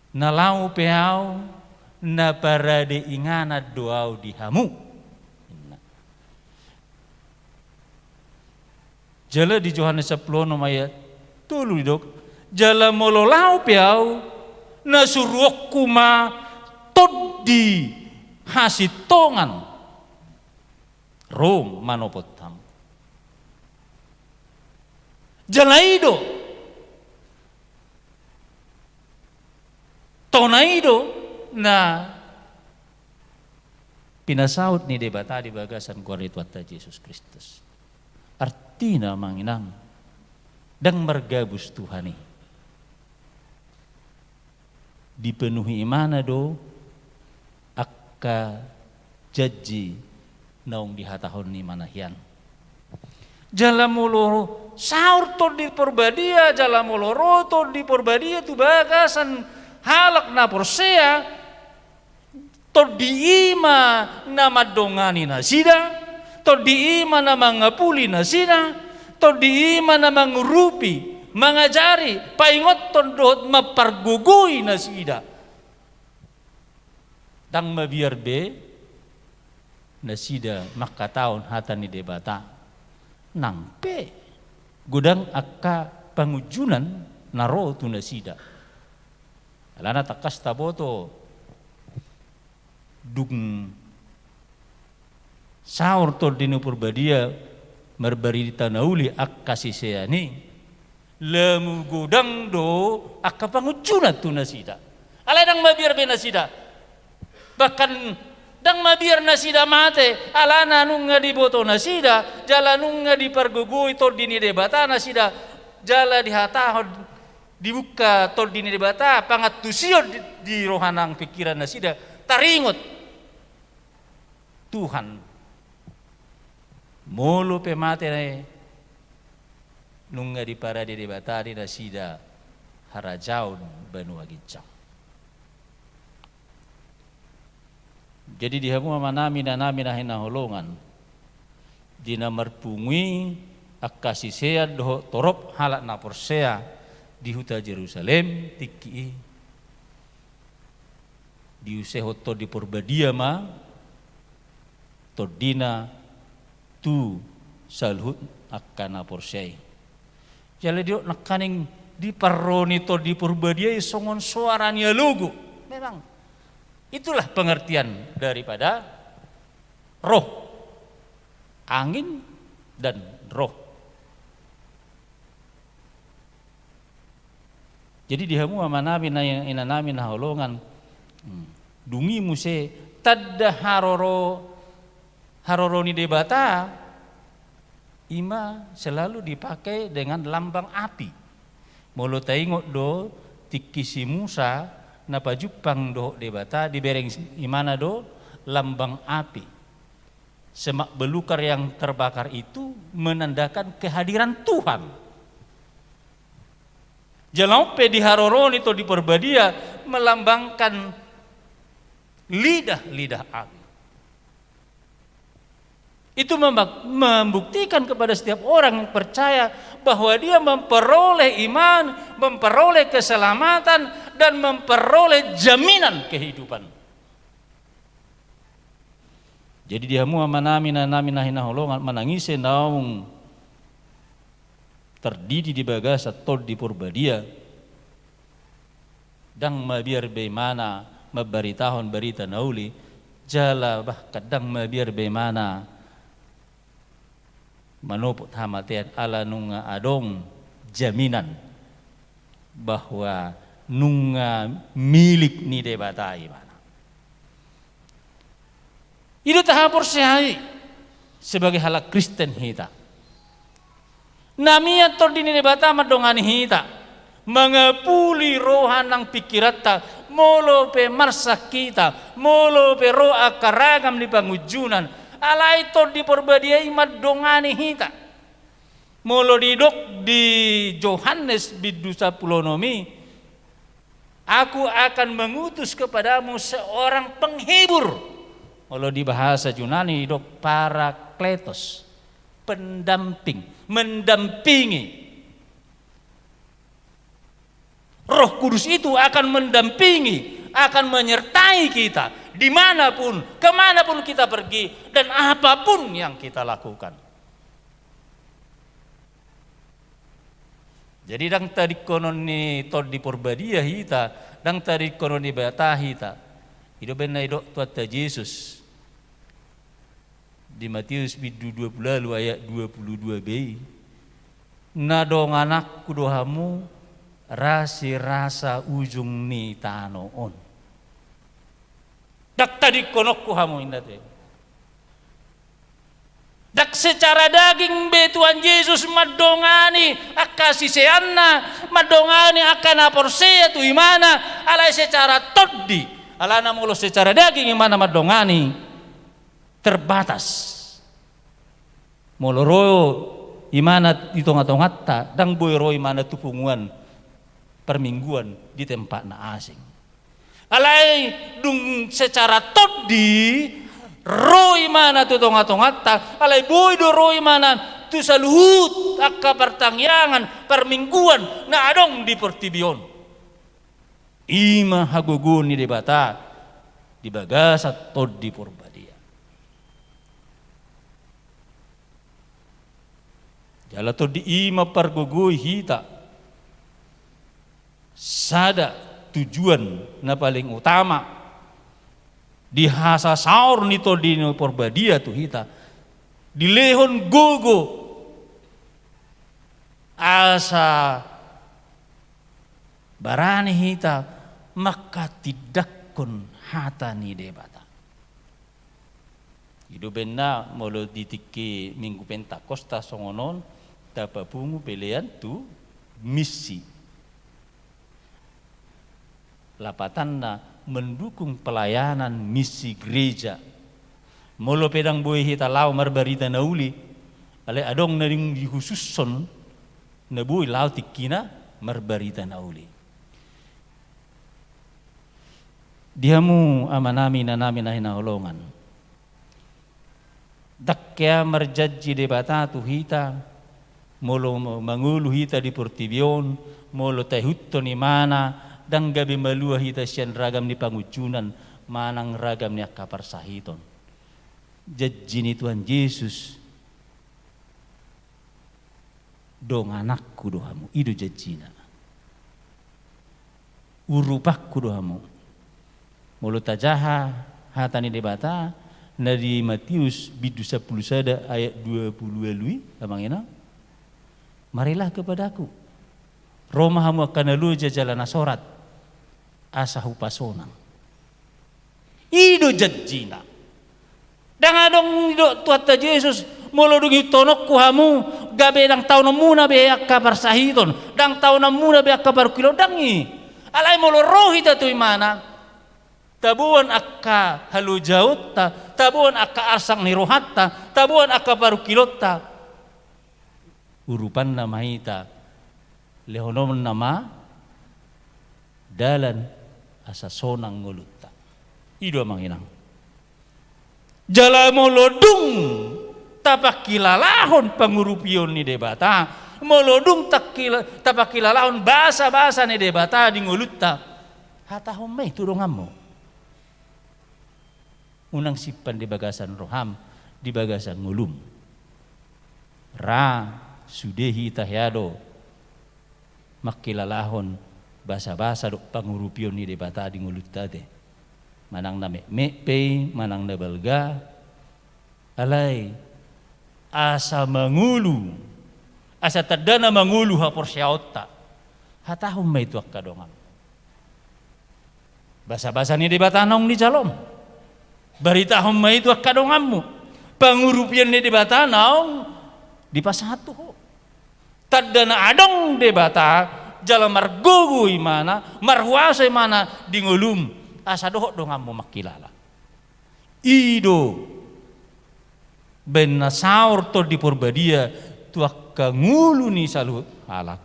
"Na laho pe Ahu, na parade inganan do Ahu di hamu." Jala di Johannes sampulu onom ayat tolu didok, "Jala molo laho pe Ahu, na suruonku ma Tondi hasintongan ro manopot hamu." Jala i do, tona i do na pinasaut ni Debata di bagasan goar ni Tuhanta Jesus Kristus. Artina, amang inang, ndang margabus Tuhan i. Dipenuhi imana do angka janji naung dihatahon ni imana hian. Jala molo saur Tondi Porbadia, jala molo ro Tondi Porbadia tu bagasan halak na porsea, Tondi i ma na mandongani nasida, Tondi i ma na mangapuli nasida, Tondi i ma na mangurupi, mangajari, paingothon dohot mampargogoi nasida. Ndang mabiar be nasida mangkatahon hata ni Debata, nang pe godang angka pangunjunan na ro tu nasida. Alana tangkas taboto, dung saur Tondi ni Porbadia marbarita na uli angka sisean i, lamu godang do angka pangunjunan tu nasida. Alai ndang mabiar be nasida. Bahkan ndang mabiar nasida mate, alana nunga diboto nasida, jala nunga dipargogoi Tondi ni Debata nasida, jala dihatahon, dibuka Tondi ni Debata, pangantusion di, di roha nang pingkiran nasida, taringot Tuhan, molo pe mate, nunga diparade Debata di nasida harajaon banua ginjang. Jadi di hamu amanami, inanami na hinaholongan, di na marpungu i angka sisean dohot torop halak na porsea di huta Jerusalem tingki i, Diusehon Tondi Porbadia ma tondina tu saluhut angka na porsea i. Jala didok nangkaning diparro ni Tondi Porbadia i songon soara ni alogo. Memang itulah pengertian daripada roh, angin dan roh. Jadi di hamu amanami na inanami na haholongan, hmm, dung i muse tanda haroro, haroro ni Debata, ima selalu dipakai dengan lambang api. Molo taingot do tingki si Musa na pajumpang dohot Debata, dibereng imana do lambang api. Semak belukar yang terbakar itu menandakan kehadiran Tuhan. Jala on pe di haroro ni Tondi Porbadia melambangkan lidah-lidah api. Itu mem-, membuktikan kepada setiap orang yang percaya bahwa dia memperoleh iman, memperoleh keselamatan, dan memperoleh jaminan kehidupan. Jadi di hamu amanami, inanami na hinaholongan, manang ise naung tardidi di bagasan Tondi Porbadia, ndang mabiar be imana mambaritahon barita na uli, jala bahkan ndang mabiar be imana manopot hamatean, ala nunga adong jaminan bahwa nunga milik ni Debata imana. I do tahaporseai sebagai halak Kristen hita. Na mian Tondi ni Debata mandongani hita, mangapuli roha nang pingkiranta, molo pe marsak hita, molo pe ro angka ragam ni pangunjunan, alai Tondi Porbadia i mandongani hita. Molo didok di Johannes bindu sampulu onom i, "Aku akan mengutus kepadamu seorang penghibur." Molo di bahasa Junani didok Parakletos, pendamping, mendampingi. Roh Kudus itu akan mendampingi, akan menyertai kita dimanapun, kemanapun kita pergi, dan apapun yang kita lakukan. Jadi, ndang tadingkonon ni Tondi Porbadia hita, ndang tadingkonon ni Debata hita. I do umbahen na didok Tuhanta Jesus di Matius bindu dua pulu ualu ayat dua pulu dua b i, "Na dongananku do hamu rasirasa ujung ni tano on." Ndang tadingkononku hamu, inna te. Ndang secara daging be Tuhan Jesus mandongani angka siseanna, mandongani angka na porsea tu imana, alai secara tondi. Alana molo secara daging imana mandongani, terbatas. Molo ro imana di tonga-tonganta, ndang boi ro imana tu punguan parmingguan di tempat na asing. Alai dung secara tondi, ro imana tu tonga-tonganta, alai boi do ro imana tu saluhut angka partangiangan, parmingguan na adong di portibi on. I ma hagogoon ni Debata di bagasan Tondi Porbadia. Jala tondi i mampargogoi hita. Sada tujuan na paling utama di hasasaor ni Tondi ni Porbadia tu hita, dilehon gogo asa barani hita manghatindanghon hata ni Debata. I do umbahen na molo di tingki Minggu Pentakosta songon on, tapapungu pelean tu misi. Lapatanna mendukung pelayanan misi gereja. Molo pe ndang boi hita laho marbarita na uli, alai adong na dung dihusushon na boi laho tingkina marbarita na uli. Di hamu amanami, inanami na hinaholongan. Ndang hea marjanji Debata tu hita, molo mangolu hita di portibi on, molo taihuthon imana, ndang gabe malua hita sian ragam ni pangunjunan, manang ragam ni angka parsahiton. Janji ni Tuhan Jesus, dongananku do hamu, i do janjina. Urupanku do hamu. Molo tajaha hata ni Debata, na di Matius bindu sampulu sada ayat dua pulu ualu i, amang inang. Marilah kepadaku. Ro ma hamu angka na loja jala na sorat, asa hupasonang. I do janjina. Ndang adong didok Tuhanta Jesus, molo dung ihuthononku hamu, gabe ndang taononmuna be angka parsahiton, ndang taononmuna be angka parungkilon, ndang i. Alai molo ro hita tu Ibana, taboan angka halojaonta, taboan angka arsak ni rohanta, taboan angka parungkilonta. Urupanna ma hita, lehononna ma dalan asa sonang ngolunta. I do, amang inang. Jala molo dung tapangkilalahon pangurupion ni Debata, molo dung takkila-, tapangkilalahon basabasa ni Debata di ngolunta, hatahon ma i tu donganmu. Unang simpan di bagasan roham, di bagasan ngolum. Ra, sude hita hea do mangkilalahon basabasa dohot pangurupion ni Debata di ngolunta te. Manang na metmet pe i, manang na balga, alai asa mangolu, asa tandana mangolu haporseaonta. Hatahon ma i tu angka dongan. Basabasa ni Debata naung nijalom. Baritahon ma i tu angka donganmu. Pangurupion ni Debata naung dipasahat tu ho. Tanda na adong Debata, jala margogo Ibana, marhuaso Ibana di ngolum, asa dohot donganmu mangkilala. I do baen na saor Tondi Porbadia tu angka ngolu ni saluhut halak.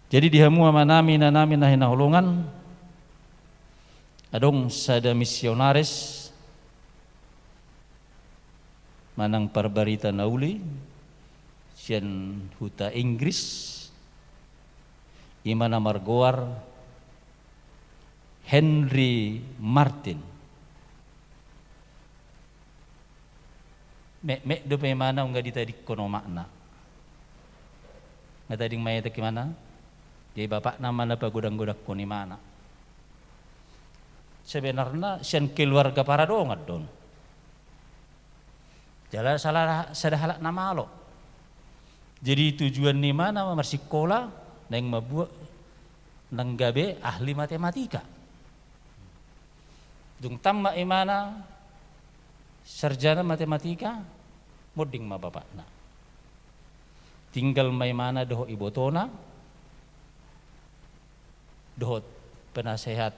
Jadi di hamu amanami, inanami na hinaholongan, adong sada misionaris manang parbarita na uli sian huta Inggris, i ma na margoar Henry Martyn. Metmet dope imana nunga ditadingkon omakna. Nunga tading maetek imana. Jadi bapakna ma na pagodang-godangkon imana. Sebenarna sian keluarga paradongan do on. Jala salah sada halak na malo. Jadi tujuan ni imana ma marsikola, naeng mambuat nang gabe ahli matematika. Dung tamat imana sarjana matematika, monding ma bapakna. Tinggal ma imana dohot ibotona, dohot penasehat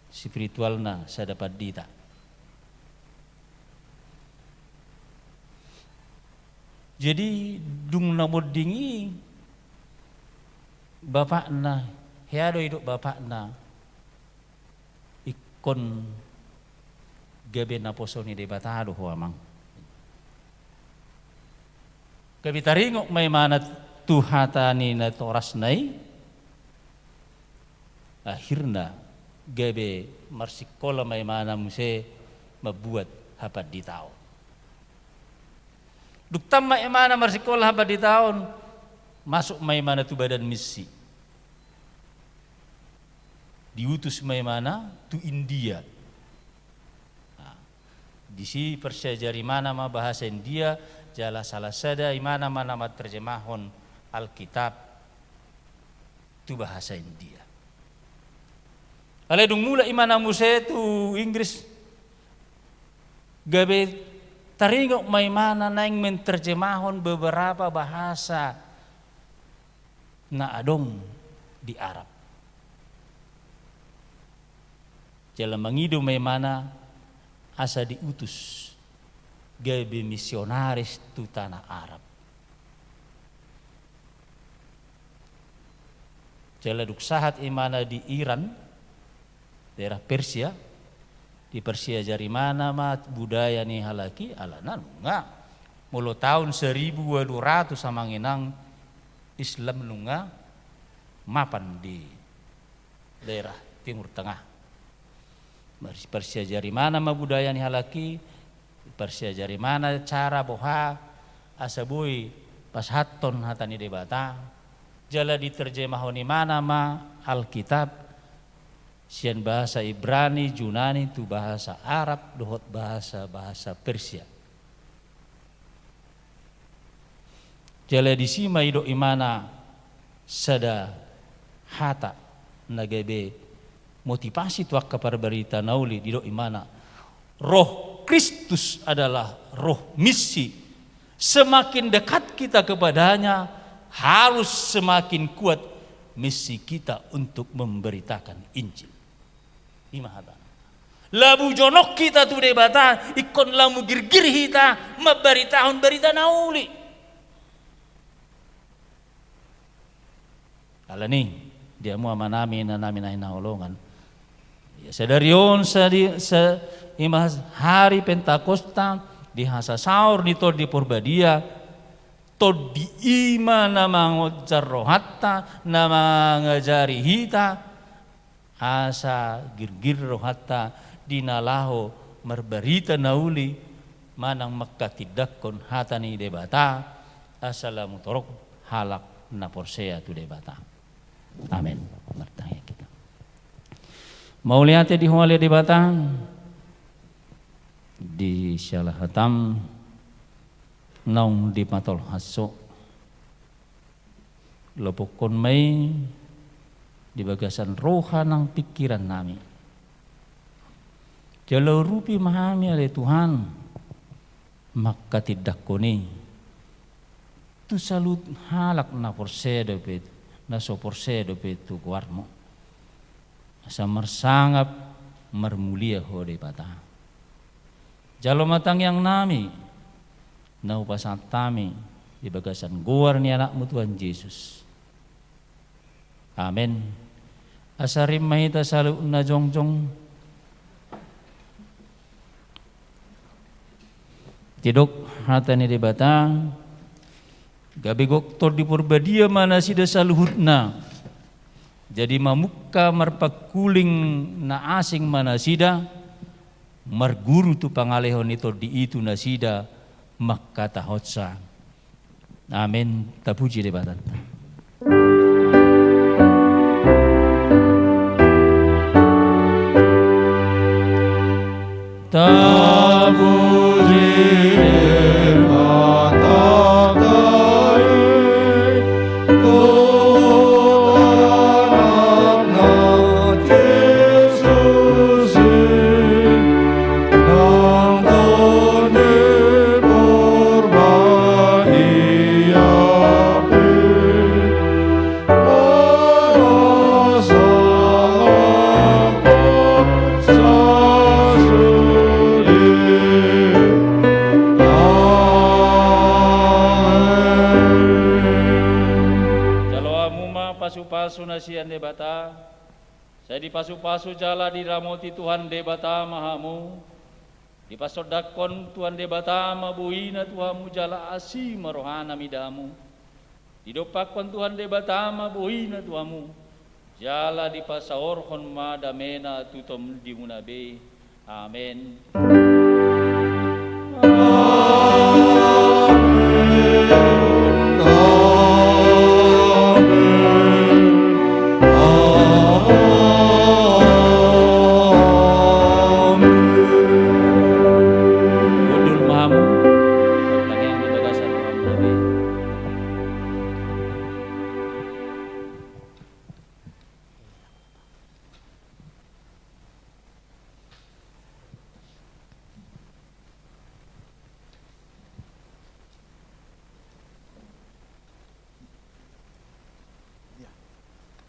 spiritualna sada pandita. Jadi dung na monding i bapakna, hea do didok bapakna, ingkon gabe naposo ni Debata do ho amang. Gabe taringot ma imana tu hata ni natorasna i. Akhirna gabe marsikola ma imana muse mambuat hapanditaon. Dung tamat imana marsikola hapanditaon, masuk ma imana tu badan misi. Diutus ma imana tu India. Nah, disi parsiajari imana ma bahasa India, jala salah sada imana ma na manterjemahon Alkitab tu bahasa India. Alai dung mulak imana muse tu Inggris, gabe taringot ma imana naeng menterjemahon beberapa bahasa na adong di Arab. Jala mangido ma imana asa diutus gabe misionaris tu tanah Arab. Jala dung sahat imana di Iran, daerah Persia, diparsiajari imana ma budaya ni halak i, alana nunga molo taon saribu ualu ratus amang inang Islam nunga mapan di daerah Timur Tengah. Parsiajari ibana ma budaya ni halak i, parsiajari ibana cara boha asa boi pasahathon hata ni Debata, jala diterjemahon ibana ma Alkitab sian bahasa Ibrani, Junani tu bahasa Arab dohot bahasa-bahasa Persia. Jala disi ma didok ibana sada hata na gabe motivasi tu angka parbarita na uli, didok ibana, roh Kristus adalah roh misi. Semakin dekat kita kepada-Nya, harus semakin kuat misi kita untuk memberitakan Injil. I ma hata. Lamu jonok hita tu Debata, ingkon lamu girgir hita mambaritahon barita na uli. Alani, di hamu amanami, inanami na hinaholongan. Ia sadari on sa di, sa, i ma hari Pentakosta, di hasasaor ni Tondi Porbadia, Tondi i ma na mangonjar rohanta, na mangajari hita, asa girgir rohanta di na laho marbarita na uli manang mangkatindangkon hata ni Debata, asa lamu torop halak na porsea tu Debata. Amen. Martangiang hita. Mauliate di Ho ale Debata, di siala hataM naung dipatolhas Ho. Lopokkon ma i di bagasan roha nang pingkirannami. Jala urupi ma hami ale Tuhan, mangkatindangkon i tu saluhut halak na porsea dope, na so porsea dope tu goarMu. Asa marsangap marmulia Ho Debata. Jalo ma tangiangnami na hupasahat hami di bagasan goar ni AnakMu Tuhan Jesus. Amen. Asa rap ma hita saluhutna jongjong. Didok hata ni Debata, gabe gok Tondi Porbadia ma nasida saluhutna. Jadi mamungka marpangkuling na asing ma nasida, marguru tu pangalehon ni Tondi i tu nasida, mangkatahonsa. Amen. Tapuji Debatanta. Tapuji Debatanta i, tu Anakna Jesus i, nang Tondi Porbadia pe, asa lam sasudi. Amen. Jalo hamu ma pasupasu na sian Debata. Sai dipasupasu jala diramoti Tuhan Debata ma hamu. Dipasondangkon Tuhan Debata ma boina tu hamu jala asi ma rohana mida hamu. Didompakkon Tuhan Debata ma boina tu hamu, jala dipasaorhon ma damena tu tondimuna be. Amen.